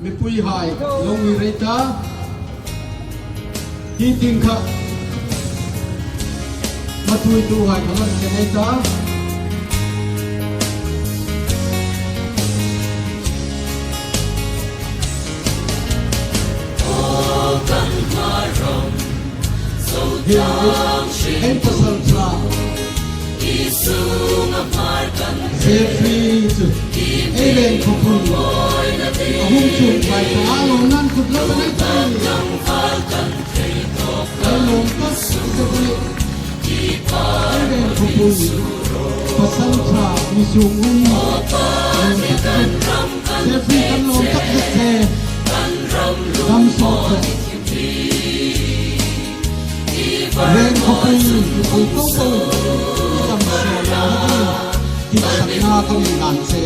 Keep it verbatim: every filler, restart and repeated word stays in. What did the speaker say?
Mipuihai, lo mi rei ta. Hi tieng kha hmatuituhai kha lo mi rei ta. Hi, ei pasal ṭha Jeffrey chu ei veng khawpui a hung chuong pai ta a, lo nan kut lo kan ei ta. Ei lawm tak Jeffrey, ei veng khawpui pasal ṭha mi sung um. Jeffrey kan lawm tak zet che. Dam sawt che. Veng khawpui, khawpui ko ko. Dam sawt na ding. Tih sakna kan indan che.